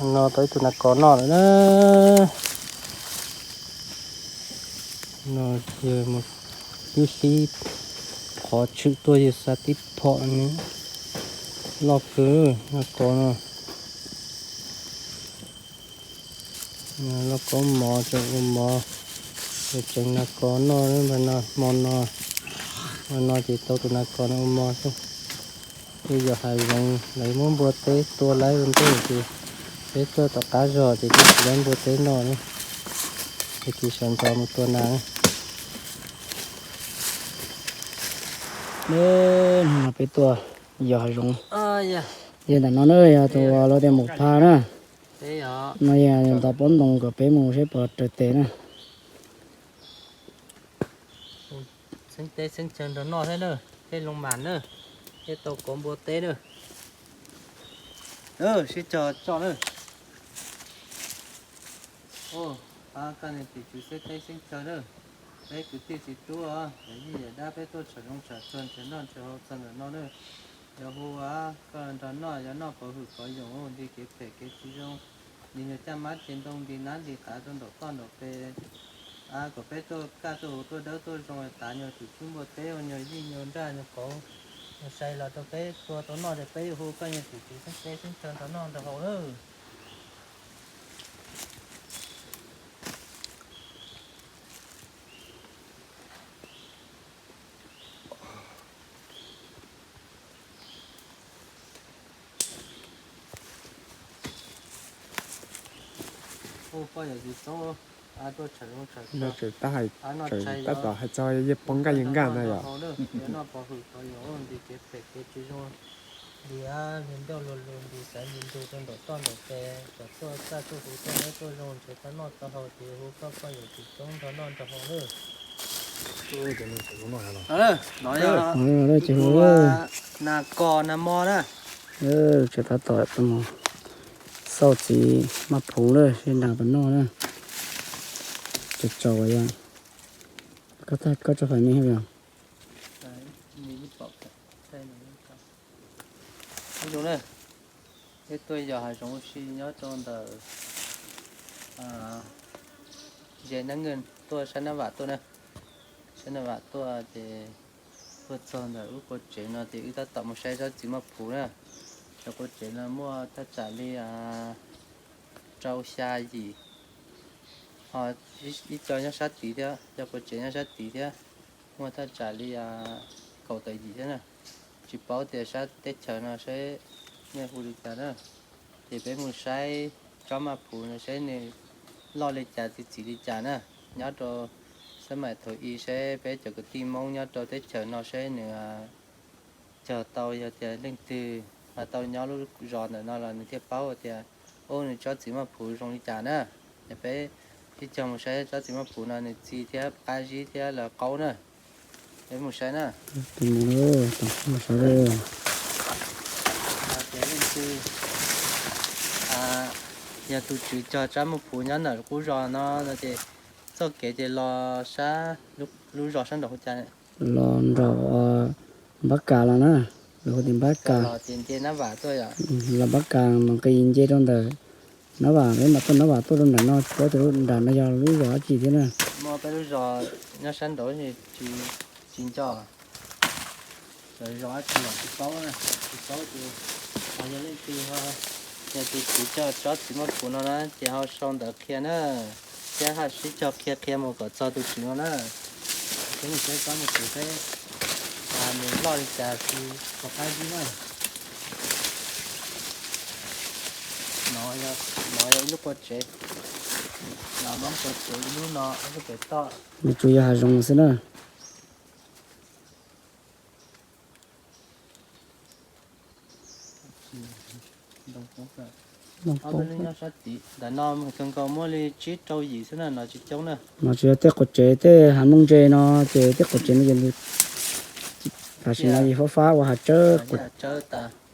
No tau ib tug nas kos noj lawm na. No yog mus twb hlib qhov tshwm tuaj yog xa tib phom ne. Loj kawg nas kos no. Lauj kaub mov tseem ua mov, tseem nas kos noj hmo no. Hmo no ces tau tus nas kos no ua mov xwb. Twb yog hav zoov lawv muab npua teb tua lawm ua ntej ces peb tuaj tom qab zog ces twb tsis muaj npua teb noj na. Ces sawv ntxov mus tua nas. Hnub no peb tuaj yos hav zoov, yog ntawm no na, yog tus uas lawv tias mus pha na. No yog ntov pob ntoo kom peb mus saib puas raws tes na. Xeeb teb xeeb chaw nrog noj thiab na, tej loo mas na, tej tau kov npua teb na. Sib cog tso na. Pab koj niag tim tswv xeeb teb xeeb chaw na. Peb kwv tij txiv tub os, yawm yij yawm dab peb tuaj tsham zoov tsham txuag nrhiav noj nrhiav haus txog ntawm no na. Yog hu koj nrog noj, yog noj pov hwm pov yoos, nti kev phem kev tsis zoo, nti nyuag caj mab ceg ntoo, nti nab nti qav rau nraum toj nraum pes. Kom peb tuaj kaj tuaj huv tuaj dawb tuaj zoo, tas nyuag tim tswv npua teb ua nyuag yij nyuag nraj nyuag kauv, nyuag sai los rau peb tua tau noj ces peb yuav hu koj nyuag tim tswv xeeb teb xeeb chaw nrog noj nrog haus na. Ua poj yawm txiv txoob, tuaj tsham zoov tsham txog, tab tom hais txog yeej poob nkaj yeej nkaj na yom. Noj pov hwm pov yoos, nti kev phem kev tsis zoo, nti ab luag ncauj luag lus, nti xaiv nti ntug rau nraum toj nraum pes, kom tuaj kaj tuaj huv tuaj dawb tuaj zoo, nrhiav tau noj tau haus ces hu koj poj yawm txiv txoob nrog noj nrog haus na. Tus nas kos nas mo na. Tseem tab tom xauj txiv maj phuv na, seb nrog puas noj na. Tsaus tsaus yog koj tso fais me yog. Peb tuaj yos hav zoov ua si nyob rau ntawm ze Nab Nkeeg tuaj sab Nab Vam tuaj na. Sab Nab Vam tuaj ces tuaj txog ntawm wb qua tsev no ces wb tab tom mus saib tsob txiv maj phuv na. Cov qua tsev no muaj thaj tsam li rau xya yim, ho ib co nyob sab tid thiab, cov qua tsev nyob sab tid thiab, muaj thaj tsam li kaum tawm yim thiab na. Tsis paub tias sab teb chaws no saib nej hu li cas na. Ces peb mus saib tsob maj phuv no saib nws loj li cas txi txiv li cas na. Nyob rau xab maim thaum i saib peb cov kwv tij Hmoob nyob rau teb chaws no saib nws cog tau yog tias leej twg ho tau nyob lub zos ntawm no los nws thiaj paub tias ub nws tsob txiv maj phuv zoo li cas na. Es peb sib cog mus saib tsob txiv maj phuv no nws txi thiab qab zib thiab los qaub na. Peb mus saib na. Mus saib. Leej twg yog tus tswv cog tsob maj phuv nyob ntawm qub zos no no ces txoj kev ces los sab lub zos sab nraum hu cas? Los nraum Npab Kas los na, lawv hu tias Npab Kas. Los Npab Kas mas nqis nce rau ntawm Nab Vam, peb mam tuaj Nab Vam tuaj rau nram no tsis paub tias nram no yog lub zos dab tsi thiab na. Peb lub zos nyob sab nraud tsis nco, lawv zos dab tsi los tsis paub, tsis paub ces yog leej twg, yog tus tswv cog tsob txiv maj phuv no na ces ho sau ntawv qhia na, thiab ho sib cog qhia qhia mus kom txog tus tswv no na. Peb mus saib tsob maj phuv seb nws loj li cas tsis pom qab zib na. No yog ib lub qua tsev, no lub qua tsev ib lub no, lub pem toj. Nws tsuas yog hav zoov xwb na. Ntawm no kawg nkaus muaj li tsib rau yim xwb na, no tsis coob na. No tsis yog tej quav tsev, tej hav noog ntse no ces tej quav tsev no ces tam sim no yim fab fab ua hav tsawb,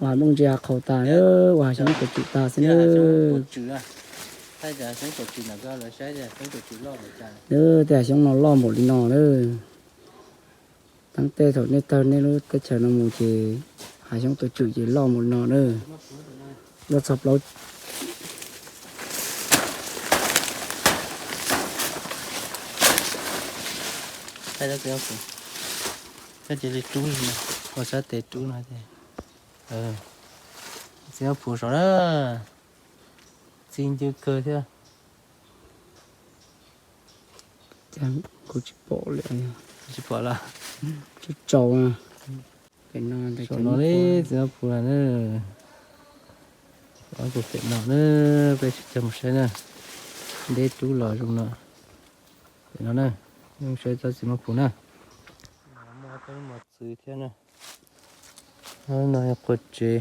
ua hav noog ntse hav qhaus tas, ua hav xyoob tuav tswm tas xwb na. Tej hav xyoob no loj npaum li no na. Teeb tej thaum nej tawg nej lub teb chaws no mus ces hav xyoob tuav tswm ces loj npaum li no na. Loj txog plaub, Txiv Mab Phuv, koj cia li rub li no, ua sab tes rub no ces, Txiv Mab Phuv saum na, txi ncw kawg thiab. Kuv tsis pom li, tsis pom lawm. Tsaus no, Txiv Mab Phuv na, kuv pem no na, peb sib cog mus saib na, deb rub los zoo no. Pem no na, saib tsob txiv maj phuv na. Muaj ob peb lub mos txwv thiab na. No yog qhov tsev,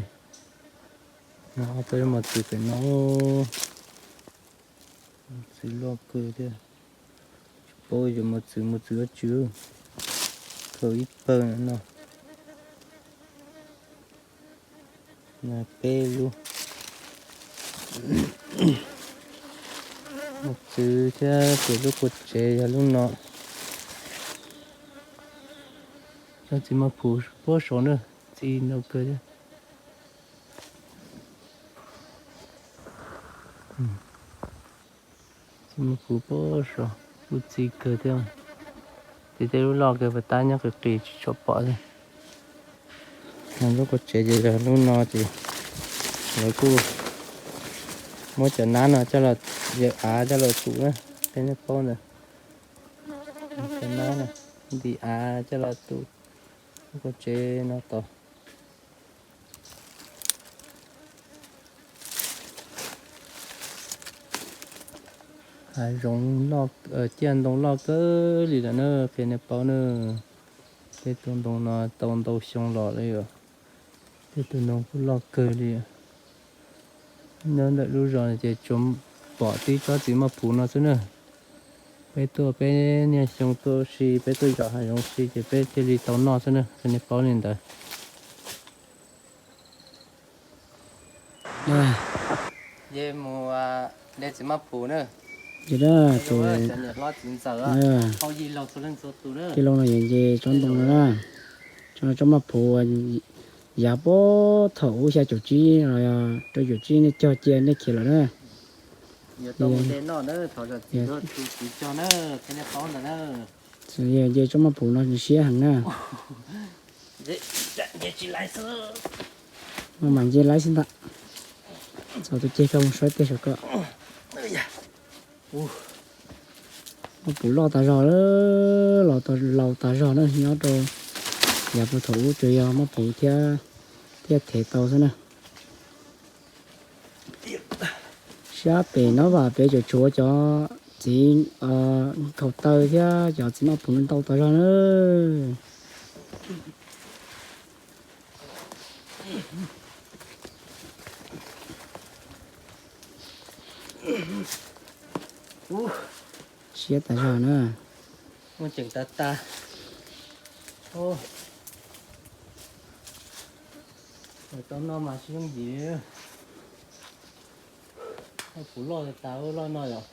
no ob peb lub mos txwv pem no. Mos txwv loj kawg thiab. Tsis paub yog mos txwv, mos txwv dab tsi. Khaws ib pawg no. Peb lub mos txwv thiab pem lub qua tsev yog lub no. Tsob txiv maj phuv puag saud na, txi ntau kawg thiab. Txiv maj phuv puag saud kuj txi kawg thiab. Ces tej lub loj kawg puas tab nyob qis qis tsis tshua pom thiab. Lub qua tsev ces yog lub no ces lawv kuj muab cov nab no coj los, yawm av coj los tus na, peb neb paub ntawd. Cov nab no ntim av coj los tus lub qua tsev no tod. Hav zoov loj, ciaj ntoo loj kawg li lawm na, qhia nej paub na. Peb tuaj ntoo no tau ntau xyoo los lawm yom. Tej tus ntoo kuj loj kawg li. Nyob ntawm lub zos ces tsuas pom tib tsob txiv maj phuv no xwb na. Peb tuaj peb niaj xyoo tuaj ua si, peb tuaj zom hav zoov si ces peb thiaj li tau noj xwb na, qhia nej paub li ntawd. Ces mus de txiv maj phuv na. Ces cov niam hlob txiv ntxawm, tij laug no yeej nce tsob ntoo no na. Tsob maj phuv yav puag thaum ub xya caum tsib los yog rau caum tsib nej cog cia nej khiav lawm na. Nce tsob maj phuv no nws siab heev na. Maj mam nce laib xwb ntag. Txog tus ceg koj mus saib tej saum ko. Maj phuv loj tas zog, los laus tas zog na, nyob rau yav puag thaum ub tsuas yog maj phuv thiab, thiaj thev tau xwb na. Sab pem no vam pem tseem tshuav cov txiv nkhaus taw thiab cov txiv maj phuv ntau tas zog na. Siab tas zog na. Muaj ceem tas tas. Tau noj mas sib yooj yim li. Maj phuv loj tas tas, loj no yom.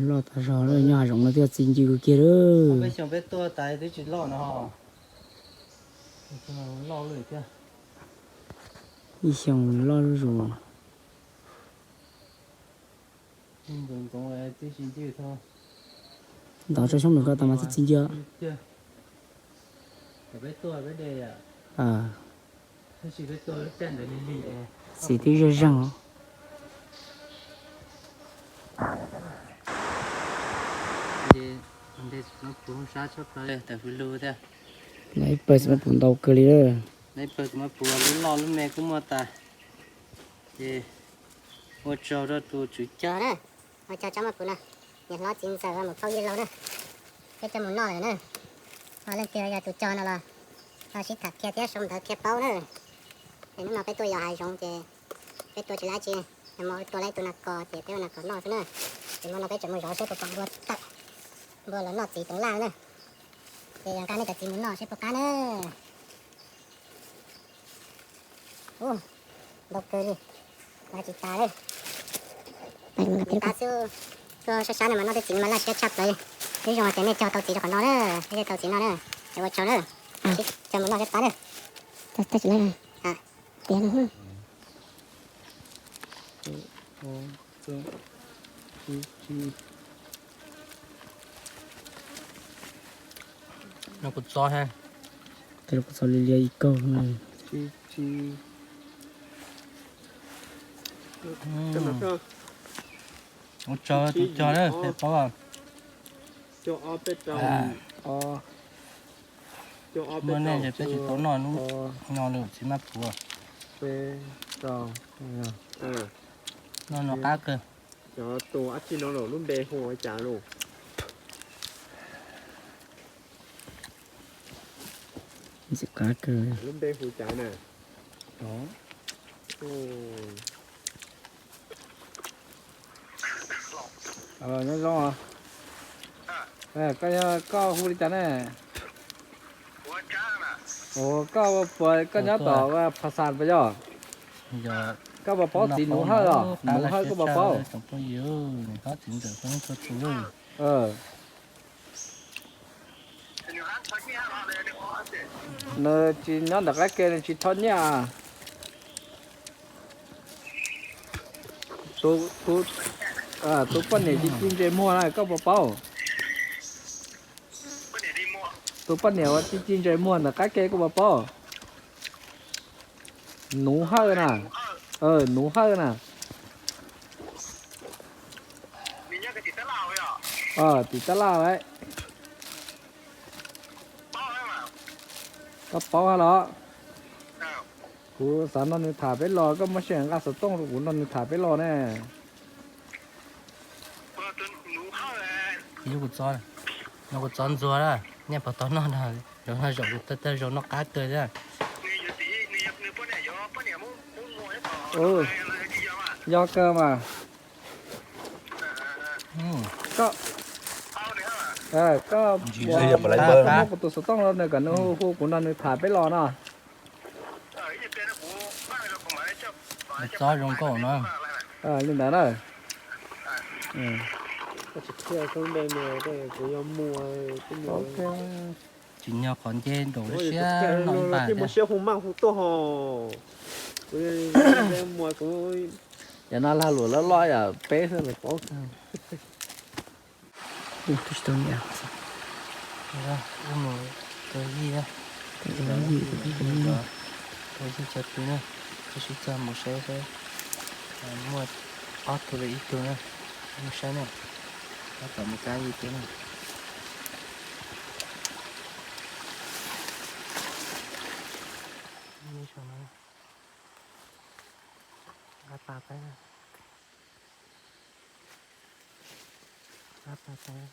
Loj tas zog, nyob hav zoov no twb yog txi ncw kawg kiag lawm. Peb xyoo peb tuaj tas twb tsis loj no. Loj lawm thiab. Ib xyoo loj zuj zus. Ntxoov ntxoov tib si ncw tho. Ntov tso xyoob nws ko tas mas tib txi ncw. Xis twb zeeg zeeg. Ib pawg txiv maj phuv ntau kawg li lawm. Ib pawg txiv maj phuv lub loj lub me kuj muaj tas. Ces ua tsaug rau tus tswv cog na, ua cog tsob maj phuv no, niam hlob txiv ntxawm mus phauj yij laug na, peb coj mus noj lawm na. Ho leej twg yog tus cog no los ho sib tham qhia thiab sau ntawv qhia paub na. Es hnub no peb tuaj yos hav zoov ces peb tua tsis laib tsi, nag hmo tua laib tus nas kos ces peb ua nas kos noj xwb na. Ces hmo no peb tseem mus zov seb puas pom npua tawm, npua los noj txiv toov laj na. Ces yog nqa nej cov txiv mus noj seb puas qab na. Ntau kawg li, nqa tsis tas li. Peb tas xwb, tuaj sab sab no mas noj tej txiv no mas laj siab tshaj plaws li. Ib zoo ces nej cog tau txiv rau qhov no na, nej tau txiv no na, es ua tsaug na. Cog mus noj seb pab na. Tiag no. No kuv txo ha. Kuv txo lias lias ib kaug. Ua tsaug tus cog na, peb paub. Muaj nej ces peb tsis tau noj hnub no li txiv mab puav. Noj no qab kawg. Cov tus dab tsi no lawm lub npe hu ua cas lauj? Ntxim qab kawg. Lub npe hu cas na? Nyob zoo. Koj, koj hu li cas ne? Ua koj puas, koj nyob tom Pha Xas puas yog? Koj puas paub txiv Nuv Hawj os? Nuv Hawj koj puas paub? Nws tsis nyob ntawm qab ke, nws tsis thoj nyiaj. Tus poj niam ci ci ntses muag na koj puas paub? Tus poj niam uas ci ci ntses muag ntawm qab ke koj puas paub? Nuv Hawj na. Nuv Hawj na. Tim tab laj lawm. Koj paub hab los? Kuv xav nrog nws tham peb los, koj muab sij hawm nqa xov tooj rau kuv nrog nws tham peb los ne. Kuv txov, no kuv txov ntxuag na, nej puas tau noj na, zaum no zaum kuv tawg tawg zaum noj qab kawg thiab. Yog kawg mas. Koj, koj muab kuv tus xov tooj rau nws kom nws hu hu kuv nrog nws tham peb los no. Txob zoo nkauj no. Li ntawd na. Tsis nyog qhov nce nraum siab no ib npag thiab. Cov no lag luam loj loj yom, peb xwb los paub. Ub, twb tsis tau niam. Ub, mus tau yij, tau yij cov pw na, tab sis txog mus saib saib muaj ob tug los ib tug na, mus saib na, tab tom mus kab yij peb na. Qab pas peb, qab pas peb.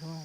Zoo,